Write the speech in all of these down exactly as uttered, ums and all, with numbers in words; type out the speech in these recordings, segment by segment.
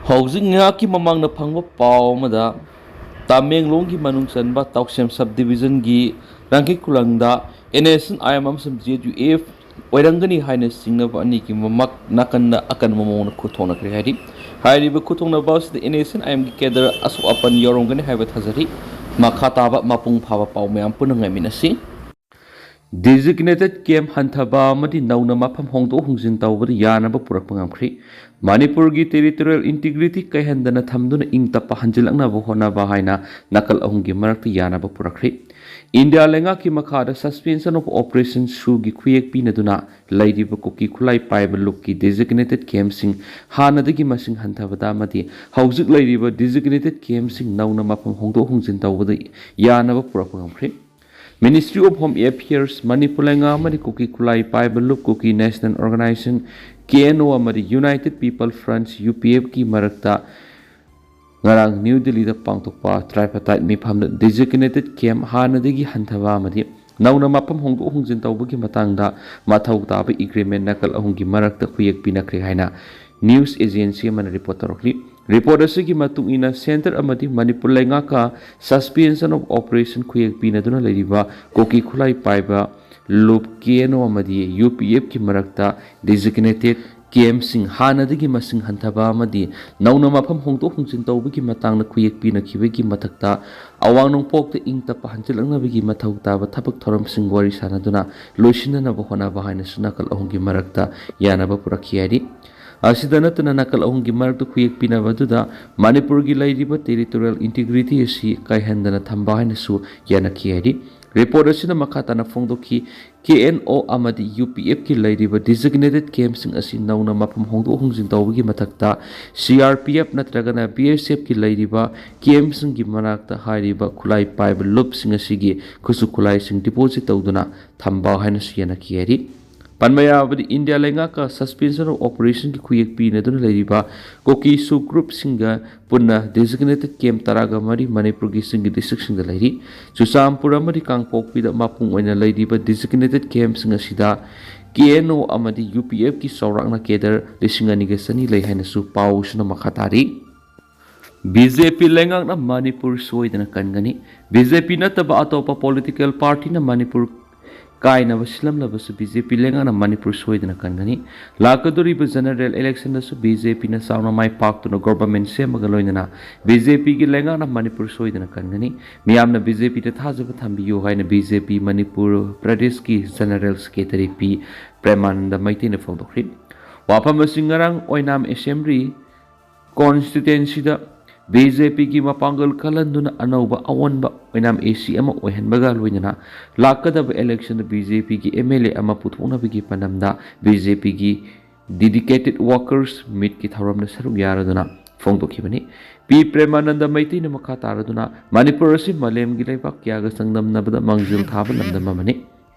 ꯍꯧꯖꯤꯛ ꯉꯥꯏꯍꯥꯛꯀꯤ ꯃꯃꯥꯡꯗ ꯐꯪꯕ ꯄꯥꯎ ꯑꯃꯗ, ꯇꯃꯦꯡꯂꯣꯡꯒꯤ ꯃꯅꯨꯡ ꯆꯟꯕ ꯇꯥꯎꯁꯦꯝ ꯁꯕ ꯗꯤꯕꯤꯖꯟꯒꯤ ꯔꯪꯈꯩ ꯈꯨꯂꯪꯗ N S N I M ꯑꯃꯁꯨꯡ ꯖꯦ ꯌꯨ ꯑꯦꯐ ꯑꯣꯏꯔꯝꯒꯅꯤ ꯍꯥꯏꯅ ꯆꯤꯡꯅꯕ ꯑꯅꯤꯒꯤ ꯃꯃꯛ ꯅꯥꯀꯟꯗ ꯑꯀꯟꯕ ꯃꯑꯣꯡꯗ ꯈꯨꯠ ꯊꯣꯛꯅꯈ꯭ꯔꯦ ꯍꯥꯏꯔꯤ꯫ ꯍꯥꯏꯔꯤꯕ ꯈꯨꯠ ꯊꯣꯛꯅꯕ ꯑꯁꯤꯗ ꯑꯦꯟ ꯑꯦꯁ ꯑꯦꯟ ꯑꯥꯏ ꯑꯦꯝꯒꯤ ꯀꯦꯗꯔ ꯑꯁꯣꯛ ꯑꯄꯟ ꯌꯥꯎꯔꯝꯒꯅꯤ ꯍꯥꯏꯕ ꯊꯥꯖꯔꯤ꯫ ꯃꯈꯥ ꯇꯥꯕ ꯃꯄꯨꯡ ꯐꯥꯕ ꯄꯥꯎ ꯃꯌꯥꯝ ꯄꯨꯟꯅ ꯉꯥꯏꯃꯤꯟꯅꯁꯤ꯫ ꯗꯤꯖꯤꯒꯅꯦꯇꯦꯗ ꯀꯦꯝꯞ ꯍꯟꯊꯕ ꯑꯃꯗꯤ ꯅꯧꯅ ꯃꯐꯝ ꯍꯣꯡꯗꯣꯛ ꯍꯣꯡꯖꯤꯟ ꯇꯧꯕꯗ ꯌꯥꯅꯕ ꯄꯨꯔꯛꯄ ꯉꯝꯈ꯭ꯔꯦ꯫ ꯃꯅꯤꯄꯨꯔꯒꯤ ꯇꯦꯔꯤꯇꯣꯔꯤꯌꯦꯜ ꯏꯟꯇꯤꯒ꯭ꯔꯤꯇꯤ ꯀꯥꯏꯍꯟꯗꯅ ꯊꯝꯗꯨꯅ ꯏꯪ ꯇꯞꯄ ꯍꯟꯖꯤꯜꯂꯛꯅꯕ ꯍꯣꯠꯅꯕ ꯍꯥꯏꯅ ꯅꯥꯀꯜ ꯑꯍꯨꯝꯒꯤ ꯃꯔꯛꯇ ꯌꯥꯅꯕ ꯄꯨꯔꯛꯈ꯭ꯔꯦ꯫ ꯏꯟꯗꯤꯌꯥ ꯂꯩꯉꯥꯛꯀꯤ ꯃꯈꯥꯗ Suspension of Operation ꯁꯨꯒꯤ ꯈꯨꯌꯦꯛ ꯄꯤꯅꯗꯨꯅ ꯂꯩꯔꯤꯕ ꯀꯨꯀꯤ ꯈꯨꯠꯂꯥꯏ ꯄꯥꯏꯕ ꯂꯨꯞꯀꯤ ꯗꯤꯖꯤꯒꯅꯦꯇꯦꯗ ꯀꯦꯝꯞꯁꯤꯡ ꯍꯥꯟꯅꯗꯒꯤ ꯃꯁꯤꯡ ꯍꯟꯊꯕꯗ ꯑꯃꯗꯤ ꯍꯧꯖꯤꯛ ꯂꯩꯔꯤꯕ ꯗꯤꯖꯤꯒꯅꯦꯇꯦꯗ ꯀꯦꯝꯞꯁꯤꯡ ꯅꯧꯅ ꯃꯐꯝ ꯍꯣꯡꯗꯣꯛ ꯍꯣꯡꯖꯤꯟ ꯇꯧꯕꯗ ꯌꯥꯅꯕ ꯄꯨꯔꯛꯄ ꯉꯝꯈ꯭ꯔꯦ꯫ Ministry of Home Affairs, Manipur ꯂꯩꯉꯥꯛ ꯑꯃꯗꯤ ꯀꯨꯀꯤ ꯈꯨꯠꯂꯥꯏ ꯄꯥꯏꯕ ꯂꯨꯞ, Kuki National Organisation, K N O, ꯑꯃꯗꯤ United People Front, U P ꯑꯦꯐꯀꯤ ꯃꯔꯛꯇ ꯉꯔꯥꯡ ꯅ꯭ꯌꯨ ꯗꯤꯜꯂꯤꯗ ꯄꯥꯡꯊꯣꯛꯄ ꯇ꯭ꯔꯥꯏꯄꯥꯔꯇꯥꯏꯠ ꯃꯤꯐꯝꯗ ꯗꯤꯖꯤꯒꯅꯦꯇꯦꯗ ꯀꯦꯝꯞ ꯍꯥꯟꯅꯗꯒꯤ ꯍꯟꯊꯕ ꯑꯃꯗꯤ ꯅꯧꯅ ꯃꯐꯝ ꯍꯣꯡꯗꯣꯛ ꯍꯣꯡꯖꯤꯟ ꯇꯧꯕꯒꯤ ꯃꯇꯥꯡꯗ ꯃꯊꯧ ꯇꯥꯕ ꯑꯦꯒ꯭ꯔꯤꯃꯦꯟ ꯅꯥꯀꯜ ꯑꯍꯨꯝꯒꯤ ꯃꯔꯛꯇ ꯈꯨꯌꯦꯛ ꯄꯤꯅꯈ꯭ꯔꯦ ꯍꯥꯏꯅ ꯅ꯭ꯌꯨꯁ ꯑꯦꯖꯦꯟꯁꯤ ꯑꯃꯅ ꯔꯤꯄꯣꯔꯠ ꯇꯧꯔꯛꯂꯤ꯫ ꯔꯤꯄꯣꯔꯠ ꯑꯁꯤꯒꯤ ꯃꯇꯨꯡ ꯏꯟꯅ, ꯁꯦꯟꯇꯔ ꯑꯃꯗꯤ ꯃꯅꯤꯄꯨꯔ ꯂꯩꯉꯥꯛꯀ Suspension of Operation ꯈꯨꯌꯦꯛ ꯄꯤꯅꯗꯨꯅ ꯂꯩꯔꯤꯕ ꯀꯨꯀꯤ ꯈꯨꯠꯂꯥꯏ ꯄꯥꯏꯕ ꯂꯨꯞ, ꯀꯦ ꯑꯦꯟ ꯑꯣ, ꯑꯃꯗꯤ ꯌꯨ ꯄꯤ ꯑꯦꯐꯀꯤ ꯃꯔꯛꯇ ꯗꯤꯖꯤꯒꯅꯦꯇꯦꯗ ꯀꯦꯝꯞꯁꯤꯡ ꯍꯥꯟꯅꯗꯒꯤ ꯃꯁꯤꯡ ꯍꯟꯊꯕ ꯑꯃꯗꯤ ꯅꯧꯅ ꯃꯐꯝ ꯍꯣꯡꯗꯣꯛ ꯍꯣꯡꯖꯤꯟ ꯇꯧꯕꯒꯤ ꯃꯇꯥꯡꯗ ꯈꯨꯌꯦꯛ ꯄꯤꯅꯈꯤꯕꯒꯤ ꯃꯊꯛꯇ, ꯑꯋꯥꯡ ꯅꯣꯡꯄꯣꯛꯇ ꯏꯪ ꯇꯞꯄ ꯍꯟꯖꯤꯜꯂꯛꯅꯕꯒꯤ ꯃꯊꯧ ꯇꯥꯕ ꯊꯕꯛ ꯊꯧꯔꯝꯁꯤꯡ ꯋꯥꯔꯤ ꯁꯥꯅꯗꯨꯅ ꯂꯣꯏꯁꯤꯟꯅꯅꯕ ꯍꯣꯠꯅꯕ ꯍꯥꯏꯅꯁꯨ ꯅꯥꯀꯜ ꯑꯍꯨꯝꯒꯤ ꯃꯔꯛꯇ ꯌꯥꯅꯕ ꯄꯨꯔꯛꯈꯤ ꯍꯥꯏꯔꯤ꯫ ꯑꯁꯤꯗ ꯅꯠꯇꯅ, ꯅꯥꯀꯜ ꯑꯍꯨꯝꯒꯤ ꯃꯔꯛꯇ ꯈꯨꯌꯦꯛ ꯄꯤꯅꯕ ꯑꯗꯨꯗ ꯃꯅꯤꯄꯨꯔꯒꯤ ꯂꯩꯔꯤꯕ ꯇꯦꯔꯤꯇꯣꯔꯤꯌꯦꯜ ꯏꯟꯇꯤꯒ꯭ꯔꯤꯇꯤ ꯑꯁꯤ ꯀꯥꯏꯍꯟꯗꯅ ꯊꯝꯕ ꯍꯥꯏꯅꯁꯨ ꯌꯥꯅꯈꯤ ꯍꯥꯏꯔꯤ꯫ ꯔꯤꯄꯣꯔꯠ ꯑꯁꯤꯅ ꯃꯈꯥ ꯇꯥꯅ ꯐꯣꯡꯗꯣꯛꯈꯤ, ꯀꯦ ꯑꯦꯟ ꯑꯣ ꯑꯃꯗꯤ ꯌꯨ ꯄꯤ ꯑꯦꯐꯀꯤ ꯂꯩꯔꯤꯕ ꯗꯤꯖꯤꯒꯅꯦꯇꯦꯗ ꯀꯦꯝꯞꯁꯤꯡ ꯑꯁꯤ ꯅꯧꯅ ꯃꯐꯝ ꯍꯣꯡꯗꯣꯛ ꯍꯣꯡꯖꯤꯟ ꯇꯧꯕꯒꯤ ꯃꯊꯛꯇ, ꯁꯤ ꯑꯥꯔ ꯄꯤ ꯑꯦꯐ ꯅꯠꯇ꯭ꯔꯒꯅ ꯕꯤ ꯑꯦꯁ ꯑꯦꯐꯀꯤ ꯂꯩꯔꯤꯕ ꯀꯦꯝꯞꯁꯤꯡꯒꯤ ꯃꯅꯥꯛꯇ ꯍꯥꯏꯔꯤꯕ ꯈꯨꯠꯂꯥꯏ ꯄꯥꯏꯕ ꯂꯨꯞꯁꯤꯡ ꯑꯁꯤꯒꯤ ꯈꯨꯠꯁꯨ ꯈꯨꯠꯂꯥꯏꯁꯤꯡ ꯗꯤꯄꯣꯖꯤꯠ ꯇꯧꯗꯨꯅ ꯊꯝꯕ ꯍꯥꯏꯅꯁꯨ ꯌꯥꯅꯈꯤ ꯍꯥꯏꯔꯤ꯫ ꯄꯟꯕ ꯌꯥꯕꯗꯤ, ꯏꯟꯗꯤꯌꯥ ꯂꯩꯉꯥꯛꯀ Suspension of Operationꯒꯤ ꯈꯨꯌꯦꯛ ꯄꯤꯅꯗꯨꯅ ꯂꯩꯔꯤꯕ ꯀꯨꯀꯤ ꯁꯨꯕ ꯒ꯭ꯔꯨꯞꯁꯤꯡꯒ ꯄꯨꯟꯅ ꯗꯤꯖꯤꯒꯅꯦꯇꯦꯗ ꯀꯦꯝꯞ ꯇꯔꯥꯒ ꯃꯔꯤ ꯃꯅꯤꯄꯨꯔꯒꯤ ꯆꯤꯡꯒꯤ ꯗꯤꯁꯇ꯭ꯔꯤꯛꯁꯤꯡꯗ ꯂꯩꯔꯤ꯫ ꯆꯨꯔꯆꯥꯟꯄꯨꯔ ꯑꯃꯗꯤ ꯀꯥꯡꯄꯣꯛꯄꯤꯗ ꯃꯄꯨꯡ ꯑꯣꯏꯅ ꯂꯩꯔꯤꯕ ꯗꯤꯖꯤꯒꯅꯦꯇꯦꯗ ꯀꯦꯝꯞꯁꯤꯡ ꯑꯁꯤꯗ ꯀꯦ ꯑꯦꯟ ꯑꯣ ꯑꯃꯗꯤ ꯌꯨ ꯄꯤ ꯑꯦꯐꯀꯤ ꯆꯥꯎꯔꯥꯛꯅ ꯀꯦꯗꯔ ꯂꯤꯁꯤꯡ ꯑꯅꯤꯒ ꯆꯅꯤ ꯂꯩ ꯍꯥꯏꯅꯁꯨ ꯄꯥꯎꯁꯤꯅ ꯃꯈꯥ ꯇꯥꯔꯤ꯫ ꯕꯤ ꯖꯦ ꯄꯤ ꯂꯩꯉꯥꯛꯅ ꯃꯅꯤꯄꯨꯔ ꯁꯣꯏꯗꯅ ꯀꯟꯒꯅꯤ꯫ ꯕꯤ ꯖꯦ ꯄꯤ ꯅꯠꯇꯕ ꯑꯇꯣꯞꯄ ꯄꯣꯂꯤꯇꯤꯀꯦꯜ ꯄꯥꯔꯇꯤꯅ ꯃꯅꯤꯄꯨꯔ ꯀꯥꯏꯅꯕ ꯁꯤꯜꯂꯝꯂꯕꯁꯨ ꯕꯤ ꯖꯦ ꯄꯤ ꯂꯩꯉꯥꯛꯅ ꯃꯅꯤꯄꯨꯔ ꯁꯣꯏꯗꯅ ꯀꯟꯒꯅꯤ꯫ ꯂꯥꯛꯀꯗꯧꯔꯤꯕ ꯖꯦꯅꯔꯦꯜ ꯏꯂꯦꯛꯁꯟꯗꯁꯨ ꯕꯤ ꯖꯦ ꯄꯤꯅ ꯆꯥꯎꯅ ꯃꯥꯏ ꯄꯥꯛꯇꯨꯅ ꯒꯣꯚꯔꯟꯃꯦꯟꯠ ꯁꯦꯝꯕꯒ ꯂꯣꯏꯅꯅ ꯕꯤ ꯖꯦ ꯄꯤꯒꯤ ꯂꯩꯉꯥꯛꯅ ꯃꯅꯤꯄꯨꯔ ꯁꯣꯏꯗꯅ ꯀꯟꯒꯅꯤ꯫ ꯃꯤꯌꯥꯝꯅ ꯕꯤ ꯖꯦ ꯄꯤꯗ ꯊꯥꯖꯕ ꯊꯝꯕꯤꯌꯨ ꯍꯥꯏꯅ ꯕꯤ ꯖꯦ ꯄꯤ ꯃꯅꯤꯄꯨꯔ ꯄ꯭ꯔꯗꯦꯁꯀꯤ ꯖꯦꯅꯔꯦꯜ ꯁꯦꯀ꯭ꯔꯦꯇꯔꯤ ꯄꯤ ꯄ꯭ꯔꯦꯃꯥꯅꯟꯗ ꯃꯩꯇꯩꯅ ꯐꯣꯡꯗꯣꯛꯈ꯭ꯔꯤ꯫ ꯋꯥꯐꯝ ꯑꯁꯤ ꯉꯔꯥꯡ ꯑꯣꯏꯅꯥꯝ ꯑꯦꯁꯦꯝꯕ꯭ꯂꯤ ꯀꯣꯟꯁꯇꯤꯇ꯭ꯋꯦꯟꯁꯤꯗ ꯕꯤ ꯖꯦ ꯄꯤꯒꯤ ꯃꯄꯥꯡꯒꯜ ꯀꯜꯍꯟꯗꯨꯅ ꯑꯅꯧꯕ ꯑꯑꯣꯟꯕ ꯑꯣꯏꯅꯥꯝ ꯑꯦ ꯁꯤ ꯑꯃ ꯑꯣꯏꯍꯟꯕꯒ ꯂꯣꯏꯅꯅ ꯂꯥꯛꯀꯗꯕ ꯏꯂꯦꯛꯁꯟꯗ ꯕꯤ ꯖꯦ ꯄꯤꯒꯤ ꯑꯦꯝ ꯑꯦꯜ ꯑꯦ ꯑꯃ ꯄꯨꯊꯣꯛꯅꯕꯒꯤ ꯄꯥꯟꯗꯝꯗ ꯕꯤ ꯖꯦ ꯄꯤꯒꯤ dedicated workers meetꯀꯤ ꯊꯧꯔꯝꯗ ꯁꯔꯨꯛ ꯌꯥꯔꯗꯨꯅ ꯐꯣꯡꯗꯣꯛꯈꯤꯕꯅꯤ꯫ ꯄꯤ ꯄ꯭ꯔꯦꯃꯥꯅꯟꯗ ꯃꯩꯇꯩꯅ ꯃꯈꯥ ꯇꯥꯔꯗꯨꯅ ꯃꯅꯤꯄꯨꯔ ꯑꯁꯤ ꯃꯥꯂꯦꯝꯒꯤ ꯂꯩꯕꯥꯛ ꯀꯌꯥꯒ ꯆꯥꯡꯗꯝꯅꯕꯗ ꯃꯥꯡꯖꯤꯜ ꯊꯥꯕ ꯂꯝꯗꯝ ꯑꯃꯅꯤ꯫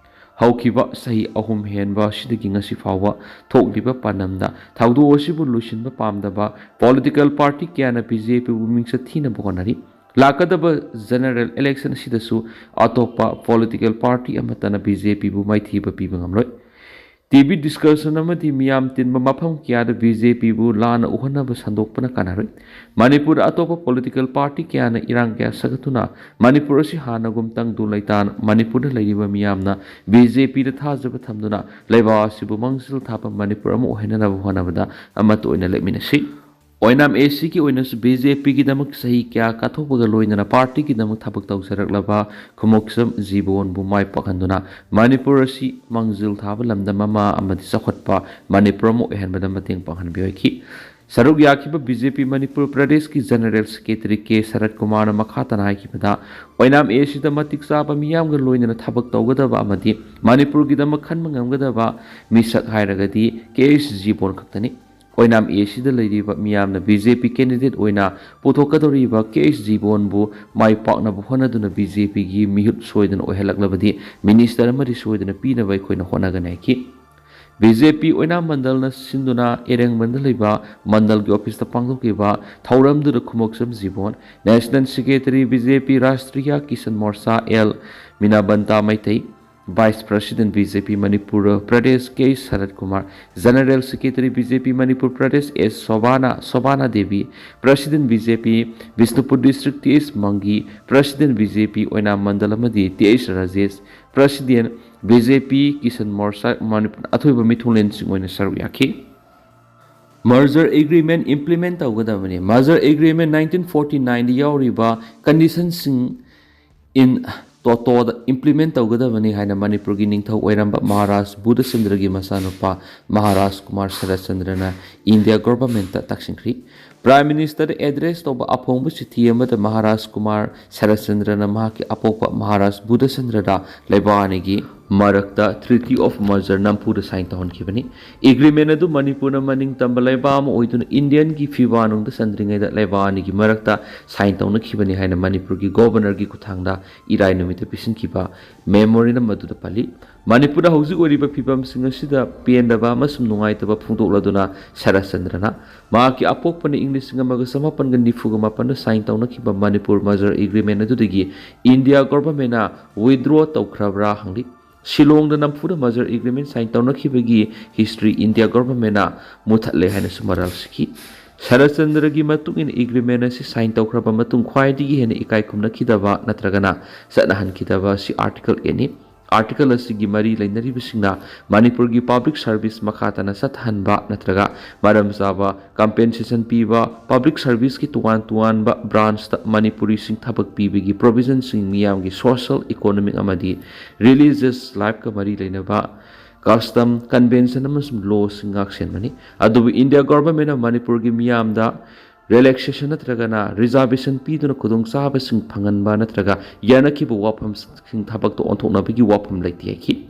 ꯍꯧꯈꯤꯕ ꯆꯍꯤ ꯑꯍꯨꯝ ꯍꯦꯟꯕ ꯑꯁꯤꯗꯒꯤ ꯉꯁꯤ ꯐꯥꯎꯕ ꯊꯣꯛꯂꯤꯕ ꯄꯥꯟꯗꯝꯗ ꯊꯧꯗꯣꯛ ꯑꯁꯤꯕꯨ ꯂꯣꯏꯁꯤꯟꯕ ꯄꯥꯝꯗꯕ ꯄꯣꯂꯤꯇꯤꯀꯦꯜ ꯄꯥꯔꯇꯤ ꯀꯌꯥꯅ ꯕꯤ ꯖꯦ ꯄꯤꯕꯨ ꯃꯤꯡꯆꯠ ꯊꯤꯅꯕ ꯍꯣꯠꯅꯔꯤ꯫ ꯂꯥꯛꯀꯗꯕ ꯖꯦꯅꯔꯦꯜ ꯏꯂꯦꯛꯁꯟ ꯑꯁꯤꯗꯁꯨ ꯑꯇꯣꯞꯄ ꯄꯣꯂꯤꯇꯤꯀꯦꯜ ꯄꯥꯔꯇꯤ ꯑꯃꯠꯇꯅ ꯕꯤ ꯖꯦ ꯄꯤꯕꯨ ꯃꯥꯏꯊꯤꯕ ꯄꯤꯕ ꯉꯝꯂꯣꯏ꯫ ꯇꯤ ꯚꯤ ꯗꯤꯁꯀꯁꯟ ꯑꯃꯗꯤ ꯃꯤꯌꯥꯝ ꯇꯤꯟꯕ ꯃꯐꯝ ꯀꯌꯥꯗ ꯕꯤ ꯖꯦ ꯄꯤꯕꯨ ꯂꯥꯟꯅ ꯎꯍꯟꯅꯕ ꯁꯟꯗꯣꯛꯄꯅ ꯀꯥꯟꯅꯔꯣꯏ꯫ ꯃꯅꯤꯄꯨꯔꯗ ꯑꯇꯣꯞꯄ ꯄꯣꯂꯤꯇꯤꯀꯦꯜ ꯄꯥꯔꯇꯤ ꯀꯌꯥꯅ ꯏꯔꯥꯡ ꯀꯌꯥ ꯁꯥꯒꯠꯇꯨꯅ ꯃꯅꯤꯄꯨꯔ ꯑꯁꯤ ꯍꯥꯟꯅꯒꯨꯝ ꯇꯪꯗꯨ ꯂꯩꯇꯥꯅ ꯃꯅꯤꯄꯨꯔꯗ ꯂꯩꯔꯤꯕ ꯃꯤꯌꯥꯝꯅ ꯕꯤ ꯖꯦ ꯄꯤꯗ ꯊꯥꯖꯕ ꯊꯝꯗꯨꯅ ꯂꯩꯕꯥꯛ ꯑꯁꯤꯕꯨ ꯃꯥꯡꯖꯤꯜ ꯊꯥꯕ ꯃꯅꯤꯄꯨꯔ ꯑꯃ ꯑꯣꯏꯍꯟꯅꯕ ꯍꯣꯠꯅꯕꯗ ꯑꯃꯠꯇ ꯑꯣꯏꯅ ꯂꯦꯞꯃꯤꯟꯅꯁꯤ꯫ ꯑꯣꯏꯅꯥꯝ ꯑꯦ ꯁꯤꯒꯤ ꯑꯣꯏꯅꯁꯨ ꯕꯤ ꯖꯦ ꯄꯤꯒꯤꯗꯃꯛ ꯆꯍꯤ ꯀꯌꯥ ꯀꯠꯊꯣꯛꯄꯒ ꯂꯣꯏꯅꯅ ꯄꯥꯔꯇꯤꯒꯤꯗꯃꯛ ꯊꯕꯛ ꯇꯧꯖꯔꯛꯂꯕ ꯈꯨꯃꯣꯛꯆꯝ ꯖꯤꯕꯣꯟꯕꯨ ꯃꯥꯏ ꯄꯥꯛꯍꯟꯗꯨꯅ ꯃꯅꯤꯄꯨꯔ ꯑꯁꯤ ꯃꯥꯡꯖꯤꯜ ꯊꯥꯕ ꯂꯝꯗꯝ ꯑꯃ ꯑꯃꯗꯤ ꯆꯥꯎꯈꯠꯄ ꯃꯅꯤꯄꯨꯔ ꯑꯃ ꯑꯣꯏꯍꯟꯕꯗ ꯃꯇꯦꯡ ꯄꯥꯡꯍꯟꯕ ꯑꯣꯏꯈꯤ꯫ ꯁꯔꯨꯛ ꯌꯥꯈꯤꯕ ꯕꯤ ꯖꯦ ꯄꯤ ꯃꯅꯤꯄꯨꯔ ꯄ꯭ꯔꯗꯦꯁꯀꯤ ꯖꯦꯅꯔꯦꯜ ꯁꯦꯀ꯭ꯔꯦꯇꯔꯤ ꯀꯦ ꯁꯔꯠ ꯀꯨꯃꯥꯔꯅ ꯃꯈꯥ ꯇꯥꯅ ꯍꯥꯏꯈꯤꯕꯗ, ꯑꯣꯏꯅꯥꯝ ꯑꯦ ꯁꯤꯗ ꯃꯇꯤꯛ ꯆꯥꯕ ꯃꯤꯌꯥꯝꯒ ꯂꯣꯏꯅꯅ ꯊꯕꯛ ꯇꯧꯒꯗꯕ ꯑꯃꯗꯤ ꯃꯅꯤꯄꯨꯔꯒꯤꯗꯃꯛ ꯈꯟꯕ ꯉꯝꯒꯗꯕ ꯃꯤꯁꯛ ꯍꯥꯏꯔꯒꯗꯤ ꯀꯦ ꯑꯩꯆ ꯖꯤꯕꯣꯟ ꯈꯛꯇꯅꯤ꯫ ꯑꯣꯏꯅꯥꯝ ꯑꯦ ꯁꯤꯗ ꯂꯩꯔꯤꯕ ꯃꯤꯌꯥꯝꯅ ꯕꯤ ꯖꯦ ꯄꯤ ꯀꯦꯟꯗꯤꯗꯦꯠ ꯑꯣꯏꯅ ꯄꯨꯊꯣꯛꯀꯗꯧꯔꯤꯕ ꯀꯦ ꯑꯩꯆ ꯖꯤꯕꯣꯟꯕꯨ ꯃꯥꯏ ꯄꯥꯛꯅꯕ ꯍꯣꯠꯅꯗꯨꯅ ꯕꯤ ꯖꯦ ꯄꯤꯒꯤ ꯃꯤꯍꯨꯠ ꯁꯣꯏꯗꯅ ꯑꯣꯏꯍꯜꯂꯛꯂꯕꯗꯤ ꯃꯤꯅꯤꯁꯇꯔ ꯑꯃꯗꯤ ꯁꯣꯏꯗꯅ ꯄꯤꯅꯕ ꯑꯩꯈꯣꯏꯅ ꯍꯣꯠꯅꯒꯅꯤ ꯍꯥꯏꯈꯤ꯫ ꯕꯤ ꯖꯦ ꯄꯤ ꯑꯣꯏꯅꯥꯝ ꯃꯟꯗꯜꯅ ꯁꯤꯟꯗꯨꯅ ꯏꯔꯦꯡꯕꯝꯗ ꯂꯩꯕ ꯃꯟꯗꯜꯒꯤ ꯑꯣꯐꯤꯁꯇ ꯄꯥꯡꯊꯣꯛꯈꯤꯕ ꯊꯧꯔꯝꯗꯨꯗ Khumukcham Jibon, national secretary B J P Rashtriya Kisan Morcha L Minabanta Meitei, Vice President B J P Manipur Pradesh K Sarath Kumar, General Secretary B J P Manipur Pradesh S Sobhana, Sobhana Devi, President B J P Bishnupur District T H Mangi, President B J P ꯑꯣꯏꯅꯥꯝ ꯃꯟꯗꯜ ꯑꯃꯗꯤ T H Rajesh, President B J P Kishan Morcha Manipur ꯑꯊꯣꯏꯕ ꯃꯤꯊꯨꯡꯂꯦꯟꯁꯤꯡ ꯑꯣꯏꯅ ꯁꯔꯨꯛ ꯌꯥꯈꯤ꯫ Merger Agreement implement ꯇꯧꯒꯗꯕꯅꯤ꯫ Merger Agreement nineteen forty nineꯗ ꯌꯥꯎꯔꯤꯕ conditionꯁꯤꯡ in toto implement ꯇꯧꯒꯗꯕꯅꯤ ꯍꯥꯏꯅ ꯃꯅꯤꯄꯨꯔꯒꯤ ꯅꯤꯡꯊꯧ ꯑꯣꯏꯔꯝꯕ ꯃꯍꯥꯔꯥꯖ ꯕꯨꯙꯆꯟꯗ꯭ꯔꯒꯤ ꯃꯆꯥꯅꯨꯄꯥ Maharaj Kumar ꯁꯔꯠꯆꯟꯗ꯭ꯔꯅ India Governmentꯇ ꯇꯛꯁꯤꯟꯈ꯭ꯔꯤ꯫ Prime Ministerꯗ address ꯇꯧꯕ ꯑꯐꯣꯡꯕ ꯆꯤꯊꯤ ꯑꯃꯗ ꯃꯍꯥꯔꯥꯖ ꯀꯨꯃꯥꯔ ꯁꯔꯠꯆꯟꯗ꯭ꯔꯅ ꯃꯍꯥꯛꯀꯤ ꯑꯄꯣꯛꯄ ꯃꯍꯥꯔꯥꯖ ꯕꯨꯙꯆꯟꯗ꯭ꯔꯗ ꯂꯩꯕꯥꯛ ꯑꯅꯤꯒꯤ ꯃꯔꯛꯇ Treaty of Merger ꯅꯝꯐꯨꯗ sign ꯇꯧꯍꯟꯈꯤꯕꯅꯤ꯫ Agreement ꯑꯗꯨ ꯃꯅꯤꯄꯨꯔꯅ ꯃꯅꯤꯡ ꯇꯝꯕ ꯂꯩꯕꯥꯛ ꯑꯃ ꯑꯣꯏꯗꯨꯅ Indianꯒꯤ ꯐꯤꯕꯥꯛꯅꯨꯡꯗ ꯆꯟꯗ꯭ꯔꯤꯉꯩꯗ ꯂꯩꯕꯥꯛ ꯑꯅꯤꯒꯤ ꯃꯔꯛꯇ sign ꯇꯧꯅꯈꯤꯕꯅꯤ ꯍꯥꯏꯅ ꯃꯅꯤꯄꯨꯔꯒꯤ Governorꯒꯤ ꯈꯨꯠꯊꯥꯡꯗ ꯏꯔꯥꯏ ꯅꯨꯃꯤꯠꯇ ꯄꯤꯁꯤꯟꯈꯤꯕ memorandum ꯑꯗꯨꯗ ꯄꯜꯂꯤ꯫ ꯃꯅꯤꯄꯨꯔꯗ ꯍꯧꯖꯤꯛ ꯑꯣꯏꯔꯤꯕ ꯐꯤꯕꯝꯁꯤꯡ ꯑꯁꯤꯗ ꯄꯦꯟꯗꯕ ꯑꯃꯁꯨꯡ ꯅꯨꯡꯉꯥꯏꯇꯕ ꯐꯣꯡꯗꯣꯛꯂꯗꯨꯅ ꯁꯔꯠꯆꯟꯗ꯭ꯔꯅ ꯃꯍꯥꯛꯀꯤ ꯑꯄꯣꯛꯄꯅ ꯏꯪ ꯂꯤꯁꯤꯡ ꯑꯃꯒ ꯆꯃꯥꯄꯟꯒ ꯅꯤꯐꯨꯒ ꯃꯥꯄꯟꯗ sign ꯇꯧꯅꯈꯤꯕ ꯃꯅꯤꯄꯨꯔ Merger Agreement ꯑꯗꯨꯗꯒꯤ India Governmentꯅ withdraw ꯇꯧꯈ꯭ꯔꯕ꯭ꯔꯥ ꯍꯪꯂꯤ꯫ ꯁꯤꯂꯣꯡꯗ ꯅꯝꯐꯨꯗ Merger Agreement sign ꯇꯧꯅꯈꯤꯕꯒꯤ history India Governmentꯅ ꯃꯨꯊꯠꯂꯦ ꯍꯥꯏꯅꯁꯨ ꯃꯔꯥꯜ ꯁꯤꯈꯤ꯫ ꯁꯔꯠꯆꯟꯗ꯭ꯔꯒꯤ ꯃꯇꯨꯡ ꯏꯟꯅ agreement ꯑꯁꯤ sign ꯇꯧꯈ꯭ꯔꯕ ꯃꯇꯨꯡ ꯈ꯭ꯋꯥꯏꯗꯒꯤ ꯍꯦꯟꯅ ꯏꯀꯥꯏ ꯈꯨꯝꯅꯈꯤꯗꯕ ꯅꯠꯇ꯭ꯔꯒꯅ ꯆꯠꯅꯍꯟꯈꯤꯗꯕ ꯑꯁꯤ Article eight ꯅꯤ꯫ Article ꯑꯁꯤꯒꯤ ꯃꯔꯤ ꯂꯩꯅꯔꯤꯕꯁꯤꯡꯅ ꯃꯅꯤꯄꯨꯔꯒꯤ public service ꯃꯈꯥ ꯇꯥꯅ ꯆꯠꯊꯍꯟꯕ ꯅꯠꯇ꯭ꯔꯒ ꯃꯔꯝ ꯆꯥꯕ compensation ꯄꯤꯕ, public serviceꯀꯤ ꯇꯣꯉꯥꯟ ꯇꯣꯉꯥꯟꯕ branchꯇ ꯃꯅꯤꯄꯨꯔꯤꯁꯤꯡ ꯊꯕꯛ ꯄꯤꯕꯒꯤ provisionꯁꯤꯡ, ꯃꯤꯌꯥꯝꯒꯤ social, economic ꯑꯃꯗꯤ religious lifeꯀ ꯃꯔꯤ ꯂꯩꯅꯕ custom, convention ꯑꯃꯁꯨꯡ lawꯁꯤꯡ ꯉꯥꯛꯁꯦꯟꯕꯅꯤ꯫ ꯑꯗꯨꯕꯨ India Governmentꯅ ꯃꯅꯤꯄꯨꯔꯒꯤ ꯃꯤꯌꯥꯝꯗ relaxation ꯅꯠꯇ꯭ꯔꯒꯅ reservation ꯄꯤꯗꯨꯅ ꯈꯨꯗꯣꯡꯆꯥꯕꯁꯤꯡ ꯐꯪꯍꯟꯕ ꯅꯠꯇ꯭ꯔꯒ ꯌꯥꯅꯈꯤꯕ ꯋꯥꯐꯝꯁꯤꯡ ꯊꯕꯛꯇ ꯑꯣꯟꯊꯣꯛꯅꯕꯒꯤ ꯋꯥꯐꯝ ꯂꯩꯇꯦ ꯍꯥꯏꯈꯤ꯫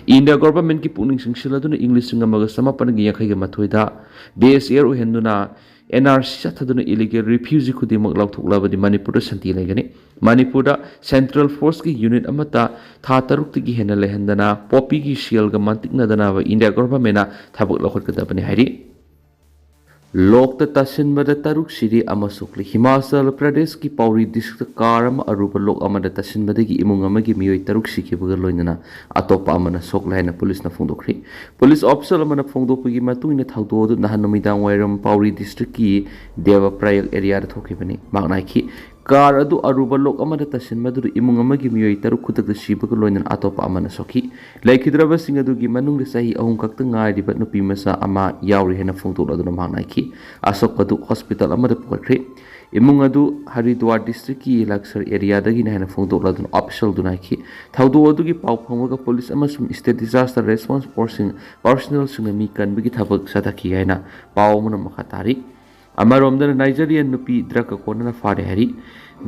India Governmentꯀꯤ ꯄꯨꯛꯅꯤꯡ ꯆꯤꯡꯁꯤꯜꯂꯗꯨꯅ ꯏꯪ ꯂꯤꯁꯤꯡ ꯑꯃꯒ ꯆꯃꯥꯄꯟꯒ ꯌꯥꯡꯈꯩꯒ ꯃꯥꯊꯣꯏꯗ base air ꯑꯣꯏꯍꯟꯗꯨꯅ N R C ꯆꯠꯊꯗꯨꯅ illegal refugee ꯈꯨꯗꯤꯡꯃꯛ ꯂꯧꯊꯣꯛꯂꯕꯗꯤ ꯃꯅꯤꯄꯨꯔꯗ ꯁꯥꯟꯇꯤ ꯂꯩꯒꯅꯤ꯫ ꯃꯅꯤꯄꯨꯔꯗ central forceꯀꯤ unit ꯑꯃꯠꯇ ꯊꯥ ꯇꯔꯨꯛꯇꯒꯤ ꯍꯦꯟꯅ ꯂꯩꯍꯟꯗꯅ poppyꯒꯤ ꯁꯦꯜꯒ ꯃꯟꯇꯤꯛꯅꯗꯅꯕ India Governmentꯅ ꯊꯕꯛ ꯂꯧꯈꯠꯀꯗꯕꯅꯤ ꯍꯥꯏꯔꯤ꯫ ꯂꯣꯛꯇ ꯇꯥꯁꯤꯟꯕꯗ ꯇꯔꯨꯛ ꯁꯤꯔꯦ ꯑꯃ ꯁꯣꯛꯂꯤ꯫ ꯍꯤꯃꯥꯆꯜ ꯄ꯭ꯔꯗꯦꯁꯀꯤ ꯄꯥꯎꯔꯤ ꯗꯤꯁꯇ꯭ꯔꯤꯛꯇ ꯀꯥꯔ ꯑꯃ ꯑꯔꯨꯕ ꯂꯣꯛ ꯑꯃꯗ ꯇꯥꯁꯤꯟꯕꯗꯒꯤ ꯏꯃꯨꯡ ꯑꯃꯒꯤ ꯃꯤꯑꯣꯏ ꯇꯔꯨꯛ ꯁꯤꯈꯤꯕꯒ ꯂꯣꯏꯅꯅ ꯑꯇꯣꯞꯄ ꯑꯃꯅ ꯁꯣꯛꯂꯦ ꯍꯥꯏꯅ ꯄꯨꯂꯤꯁꯅ ꯐꯣꯡꯗꯣꯛꯈ꯭ꯔꯦ꯫ ꯄꯨꯂꯤꯁ ꯑꯣꯐꯤꯁꯤꯌꯦꯜ ꯑꯃꯅ ꯐꯣꯡꯗꯣꯛꯄꯒꯤ ꯃꯇꯨꯡ ꯏꯟꯅ, ꯊꯧꯗꯣꯛ ꯑꯗꯨ ꯅꯍꯥꯟ ꯅꯨꯃꯤꯗꯥꯡ ꯋꯥꯏꯔꯝ ꯄꯥꯎꯔꯤ ꯗꯤꯁꯇ꯭ꯔꯤꯛꯀꯤ ꯗꯦꯕ ꯄ꯭ꯔꯌꯥꯒ ꯑꯦꯔꯤꯌꯥꯗ ꯊꯣꯛꯈꯤꯕꯅꯤ꯫ ꯃꯍꯥꯛꯅ ꯍꯥꯏꯈꯤ, ꯀꯥꯔ ꯑꯗꯨ ꯑꯔꯨꯕ ꯂꯣꯛ ꯑꯃꯗ ꯇꯥꯁꯤꯟꯕꯗꯨꯗ ꯏꯃꯨꯡ ꯑꯃꯒꯤ ꯃꯤꯑꯣꯏ ꯇꯔꯨꯛ ꯈꯨꯗꯛꯇ ꯁꯤꯕꯒ ꯂꯣꯏꯅꯅ ꯑꯇꯣꯞꯄ ꯑꯃꯅ ꯁꯣꯛꯈꯤ꯫ ꯂꯩꯈꯤꯗ꯭ꯔꯕꯁꯤꯡ ꯑꯗꯨꯒꯤ ꯃꯅꯨꯡꯗ ꯆꯍꯤ ꯑꯍꯨꯝ ꯈꯛꯇ ꯉꯥꯏꯔꯤꯕ ꯅꯨꯄꯤ ꯃꯆꯥ ꯑꯃ ꯌꯥꯎꯔꯤ ꯍꯥꯏꯅ ꯐꯣꯡꯗꯣꯛꯂꯗꯨꯅ ꯃꯍꯥꯛꯅ ꯍꯥꯏꯈꯤ, ꯑꯁꯣꯛꯄꯗꯨ ꯍꯣꯁꯄꯤꯇꯥꯜ ꯑꯃꯗ ꯄꯨꯈꯠꯈ꯭ꯔꯦ꯫ ꯏꯃꯨꯡ ꯑꯗꯨ ꯍꯔꯤꯗ꯭ꯋꯥꯔ ꯗꯤꯁꯇ꯭ꯔꯤꯛꯀꯤ ꯂꯛꯁꯔ ꯑꯦꯔꯤꯌꯥꯗꯒꯤꯅꯤ ꯍꯥꯏꯅ ꯐꯣꯡꯗꯣꯛꯂꯗꯨꯅ ꯑꯣꯐꯤꯁꯤꯌꯦꯜꯗꯨꯅ ꯍꯥꯏꯈꯤ꯫ ꯊꯧꯗꯣꯛ ꯑꯗꯨꯒꯤ ꯄꯥꯎ ꯐꯪꯕꯒ ꯄꯨꯂꯤꯁ ꯑꯃꯁꯨꯡ ꯁ꯭ꯇꯦꯠ ꯗꯤꯖꯥꯁꯇꯔ ꯔꯦꯁꯄꯣꯟꯁ ꯐꯣꯔꯁꯁꯤꯡ, ꯄꯔꯁꯅꯦꯜꯁꯤꯡꯅ ꯃꯤ ꯀꯟꯕꯒꯤ ꯊꯕꯛ ꯆꯠꯊꯈꯤ ꯍꯥꯏꯅ ꯄꯥꯎ ꯑꯃꯅ ꯃꯈꯥ ꯇꯥꯔꯤ꯫ ꯑꯃꯔꯣꯝꯗꯅ, ꯅꯥꯏꯖꯔꯤꯌꯟ ꯅꯨꯄꯤ ꯗ꯭ꯔꯒꯀ ꯀꯣꯟꯅꯅ ꯐꯥꯔꯦ ꯍꯥꯏꯔꯤ꯫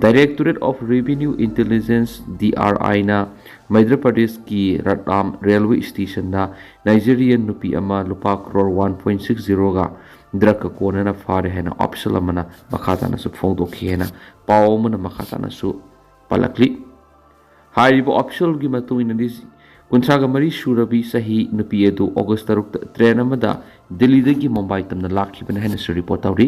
Directorate of Revenue Intelligence, D R ꯑꯥꯏꯅ ꯃꯙ꯭ꯌ ꯄ꯭ꯔꯗꯦꯁꯀꯤ ꯔꯠꯂꯥꯝ ꯔꯦꯜꯋꯦ ꯁ꯭ꯇꯦꯁꯟꯗ ꯅꯥꯏꯖꯔꯤꯌꯟ ꯅꯨꯄꯤ ꯑꯃ ꯂꯨꯄꯥ ꯀ꯭ꯔꯣꯔ ꯋꯥꯟ ꯄꯣꯏꯟ ꯁꯤꯛꯁ ꯖꯤꯔꯣꯒ ꯗ꯭ꯔꯒꯀ ꯀꯣꯟꯅꯅ ꯐꯥꯔꯦ ꯍꯥꯏꯅ ꯑꯣꯐꯤꯁꯤꯌꯦꯜ ꯑꯃꯅ ꯃꯈꯥ ꯇꯥꯅꯁꯨ ꯐꯣꯡꯗꯣꯛꯈꯤ ꯍꯥꯏꯅ ꯄꯥꯎ ꯑꯃꯅ ꯃꯈꯥ ꯇꯥꯅꯁꯨ ꯄꯜꯂꯛꯂꯤ꯫ ꯍꯥꯏꯔꯤꯕ ꯑꯣꯐꯤꯁꯤꯌꯦꯜꯒꯤ ꯃꯇꯨꯡ ꯏꯟꯅꯗꯤ, ꯀꯨꯟꯊ꯭ꯔꯥꯒ ꯃꯔꯤ ꯁꯨꯔꯕꯤ ꯆꯍꯤ ꯅꯨꯄꯤ ꯑꯗꯨ ꯑꯣꯒꯁ ꯇꯔꯨꯛꯇ ꯇ꯭ꯔꯦꯟ ꯑꯃꯗ ꯗꯤꯜꯂꯤꯗꯒꯤ ꯃꯨꯝꯕꯥꯏ ꯇꯝꯅ ꯂꯥꯛꯈꯤꯕꯅꯤ ꯍꯥꯏꯅꯁꯨ ꯔꯤꯄꯣꯔꯠ ꯇꯧꯔꯤ꯫